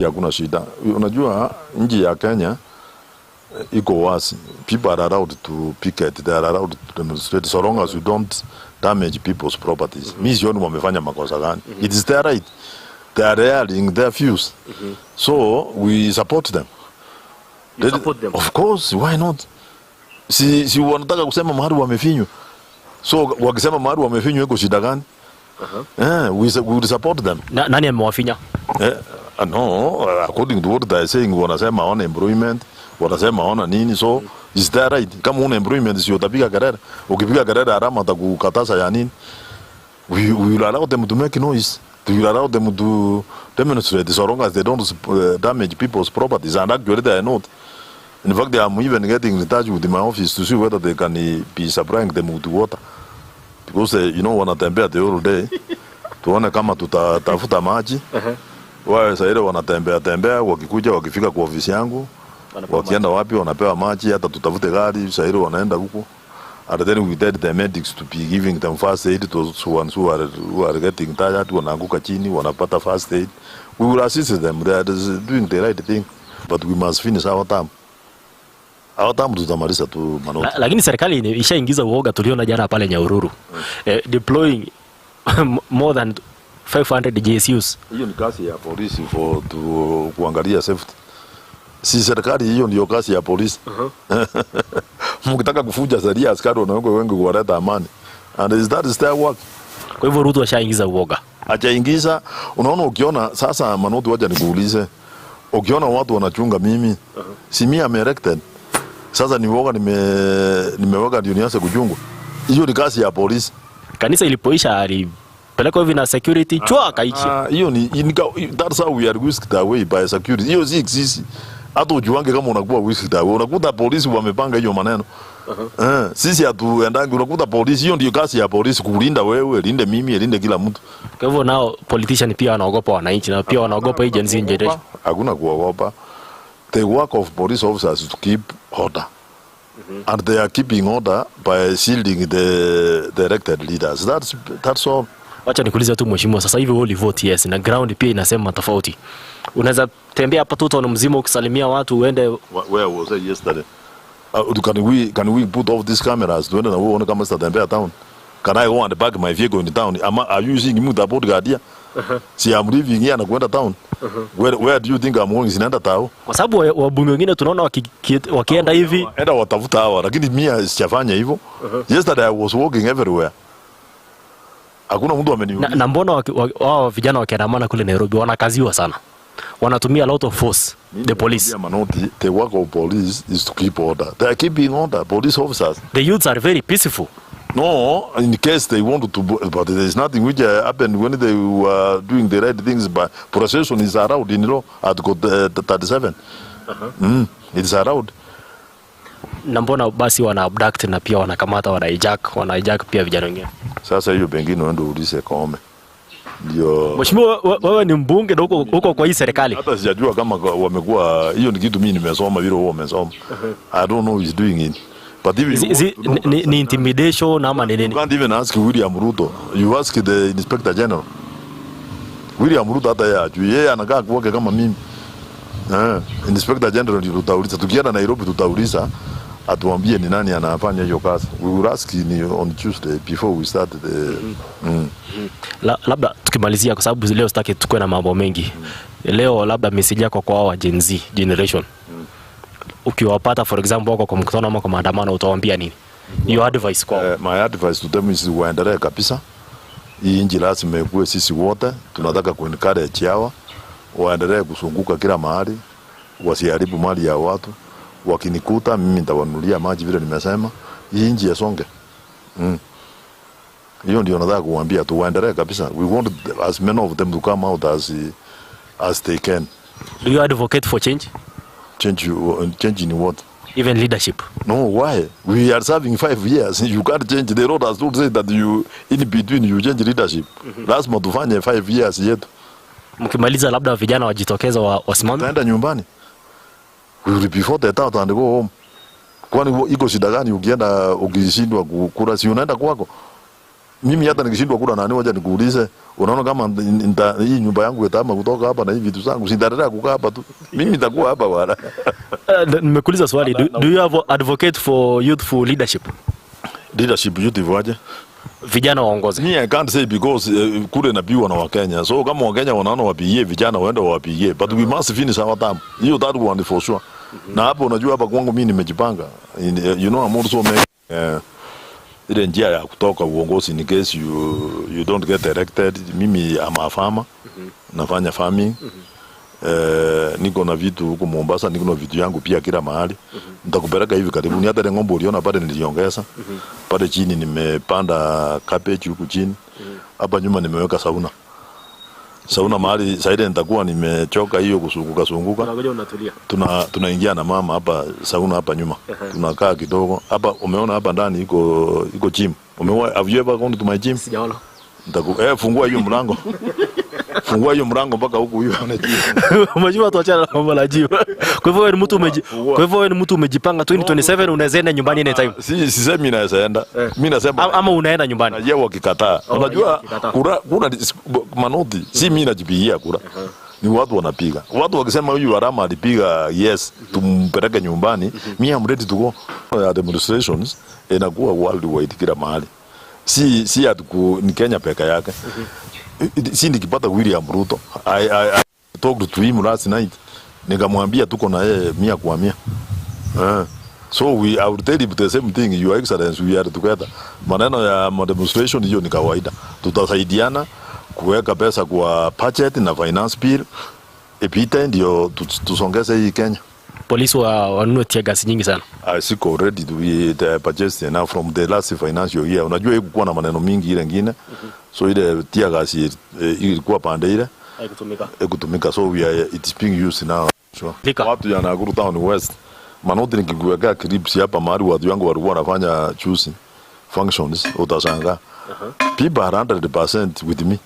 Hakuna shida. Unajua nchi ya Kenya iko wazi. People are allowed to picket, they are allowed to demonstrate so long as you don't damage people's properties. Mi sioni wamefanya makosa gani. It is their right. They are airing their views. So we support them. You support them? Of course, why not? Si wanataka kusema mahali wamefinywa. So wakisema mahali wamefinywa iko shida gani? We will support them. Nani amewafinya? No, according to what they are saying, wanasema hawana employment, wanasema hawana nini, so is that right? Kama una employment, si utapiga kelele? Ukipiga kelele, Arama atakukataza ya nini? We will allow them to make noise. We will allow them to demonstrate so long as they don't damage people's properties, and actually they are not. In fact, they are even getting in touch with my office to see whether they can be supplying them with water. Because wanatembea the whole day. Tuone kama tutatafuta maji. Wao saa ile wanatembea tembea, wakikuja wakifika kwa ofisi yangu, Wanapewa wakienda wapi wanapewa maji, hata tutafute gari, saa ile wanaenda huko. And then we tell the medics to be giving them first aid to those ones who are getting tired, wanaanguka chini, wanapata first aid. We will assist them. They are doing the right thing. But we must finish our term. Our term tutamaliza tu, Manoti. Lakini serikali ishaingiza uoga, tuliona jana pale Nyahururu. Deploying more than 500 GSUs. Hiyo ni kazi ya polisi for to kuangalia safety. Si serikali, hiyo ndio kazi ya polisi. Mkitaka kuvunja sheria, askari wanawekwa wengi kuwaleta amani. And that is their work. Kwa hivyo Ruto ashaingiza uoga. Hajaingiza. Unaona, ukiona sasa, Manoti, wacha nikuulize. Ukiona watu wanachunga mimi, si mimi am elected? Sasa ni uoga nimeweka ndio nianze kuchungwa? Hiyo ni kazi ya polisi. Kanisa ilipoisha alipelekwa hivi na security chwa akaishi. Ah, hiyo ni that's how we are whisked away by security. Hiyo si sisi. Hata ujuange kama unakuwa whisked away. Unakuta polisi wamepanga hiyo maneno. Sisi hatuendangi, unakuta polisi, hiyo ndio kazi ya polisi, kulinda wewe, linde mimi, linde kila mtu. Kwa hivyo nao politician pia wanaogopa wananchi na pia wanaogopa hii Gen Z generation. Hakuna kuogopa. The work of police officers is to keep order. And they are keeping order by shielding the elected leaders. That's all. Wacha nikuulize tu mheshimiwa, sasa hivi wewe ulivote yes na ground pia inasema tofauti. Unaweza tembea hapa tu town mzima ukisalimia watu uende? Where was I yesterday? Can we put off these cameras? Tuende na wewe uone kama sitatembea town. Can I go and park my vehicle in town? Are you seeing me with a bodyguard here? See, I'm leaving here na kwenda town. Where do you think I'm going? Sinaenda town. Kwa sababu wabunge wengine tunaona wakienda hivi. Enda watafuta hawa, lakini mimi sijafanya hivyo. Yesterday I was walking everywhere. Hakuna mtu ameniuliza. Na mbona wao vijana wakiandamana kule Nairobi wanakaziwa sana? Wanatumia a lot of force, the police. Manoti, the work of police is to keep order. They are keeping order, police officers. The youths are very peaceful. No, in case they want to, but there is nothing which happened when they were doing the right things. But procession is allowed in law, Article 37. It's allowed. Na mbona basi wana abduct na pia wanakamata, wana hijack pia vijana wengine? Sasa hiyo pengine uende uulize Koome. Ndio. Mheshimiwa, wewe ni mbunge na uko kwa hii serikali. Hata sijajua kama wamekuwa, hiyo ni kitu mimi nimesoma vile wao wamesoma. I don't know who is doing it. But if you Is want to know, ni intimidation ama ni you nini? can't even ask William Ruto. You ask the Inspector General. William Ruto hata yeye hajui. Yeye anakaa kwake kama mimi. Inspector General ndio tutauliza. Tukienda Nairobi tutauliza atuambie ni nani anafanya hiyo kazi. We will ask on Tuesday before we start the. Labda tukimalizia, kwa sababu leo sitaki tukue na mambo mengi. Leo labda message yako kwa hawa Gen Z generation. Ukiwapata, for example, wako kwa mkutano ama kwa maandamano, utawaambia nini? Your advice kwao. My advice to them is waendelee kabisa. Hii nchi lazima ikuwe sisi wote tunataka ku encourage hawa waendelee kuzunguka kila mahali, wasiharibu mali ya watu. Wakinikuta mimi nitawanunulia maji vile nimesema. Hii nchi isonge. Hiyo ndio nataka kuambia tu, waendelee kabisa. We want as many of them to come out as they can. Do you advocate for change? Change in what? Even leadership. No, why? We are serving 5 years. You can't change. The law does not say that you in between you change leadership. Lazima tufanye 5 years yetu. Mkimaliza labda vijana wajitokeza wasimame. Tutaenda nyumbani. We will be voted out and go home. Kwani iko shida gani ukienda ukishindwa kukura, si unaenda kwako? Mimi hata nikishindwa kula nani, wacha nikuulize, unaona kama hii nyumba yangu itahama kutoka hapa na hivi vitu zangu, sitaendelea kukaa hapa tu. Mimi nitakuwa hapa bwana. Nimekuuliza swali, do you have advocate for youthful leadership? Leadership youth waje? Vijana waongoze. Me, I can't say because kule napigwa na Wakenya. So kama Wakenya wanaona wapigie vijana waende wapigie. But we must finish our term. Hiyo that one for sure. Na hapo unajua hapa kwangu mimi nimejipanga. You know I'm also making ile njia ya kutoka uongozi in case you don't get elected. Mimi am a farmer. Nafanya farming. Niko na vitu huko Mombasa, niko na vitu yangu pia kila mahali. Nitakupeleka hivi karibuni. Hata ile ng'ombe uliona pale niliongeza. Pale chini nimepanda cabbage huku chini. Hapa nyuma nimeweka sauna. Sauna mahali saidi nitakuwa nimechoka hiyo kusunguka sunguka. Unangoja unatulia. Tunaingia na mama hapa sauna hapa nyuma. Tunakaa kidogo. Hapa umeona hapa ndani iko gym. Umeona, have you ever gone to my gym? Sijaona. Fungua hiyo mlango. Fungua hiyo mlango mpaka huku huyu aone gym. Umejua tuachana na mambo la gym. Kwa hivyo wewe ni mtu umejipanga 2027 unaweza enda nyumbani anytime. Si sisemi naweza enda. Mimi nasema Ama unaenda nyumbani. Raia wakikataa. Oh, Unajua wakikataa. kura manoti si mimi najipigia kura. Ni watu wanapiga. Watu wakisema huyu Arama alipiga yes, tumpeleke nyumbani, me I'm ready to go. Demonstrations inakuwa worldwide kila mahali. Si ati ni Kenya peke yake. Si nikipata William Ruto. I talked to him last night. Nikamwambia tuko na yeye 100%. So I will tell you the same thing, Your Excellency, we are together. Maneno ya demonstration hiyo ni kawaida. Tutasaidiana kuweka pesa kwa budget na finance bill ipite ndio tusongeze hii Kenya. Polisi wanunue tear gas nyingi sana. I think already we the purchased now from the last financial year. Unajua ilikuwa na maneno mingi ile nyingine. So ile tear gas ilikuwa pande ile Haikutumika. Haikutumika, so we are, it is being used now. Sure. Lika. Watu ya Nakuru Town West. Manoti nikikuwekea clips hapa mahali watu wangu walikuwa wanafanya choosing functions utashangaa. People are 100% with me.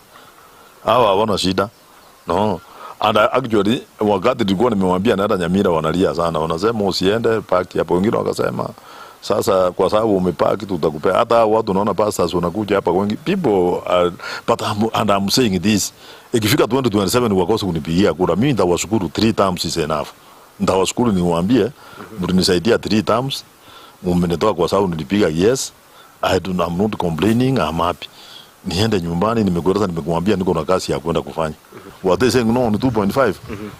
Hawa hawana shida. No. And I actually wakati nilikuwa nimemwambia naenda Nyamira wanalia sana. Wanasema usiende paki hapo. Wengine wakasema sasa kwa sababu umepaki tutakupea. Hata watu unaona pastors wanakuja hapa wengi. People are, but I'm, and I'm saying this. Ikifika 2027 wakose kunipigia kura, mimi nitawashukuru 3 times is enough. Nitawashukuru niwaambie mlinisaidia 3 times. Mmenitoa kwa sababu nilipiga yes. I do, I'm not complaining, I'm happy. Niende nyumbani, nimekueleza, nimekuambia niko na kazi ya kwenda kufanya. Were they saying no ni 2.5?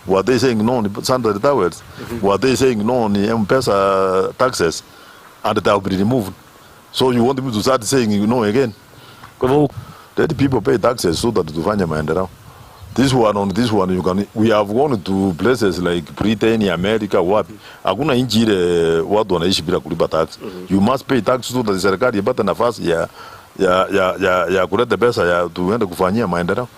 Were they saying no ni sanitary towels? Were they saying no ni M-Pesa taxes? And they have been removed. So you want me to start saying no again? Kwa hivyo Let people pay taxes so that tufanye maendeleo. This one on this one you can, we have gone to places like Britain, America, wapi. Hakuna nchi ile watu wanaishi bila kulipa tax. You must pay tax so that serikali ipate nafasi ya kuleta pesa ya tuende kufanyia maendeleo.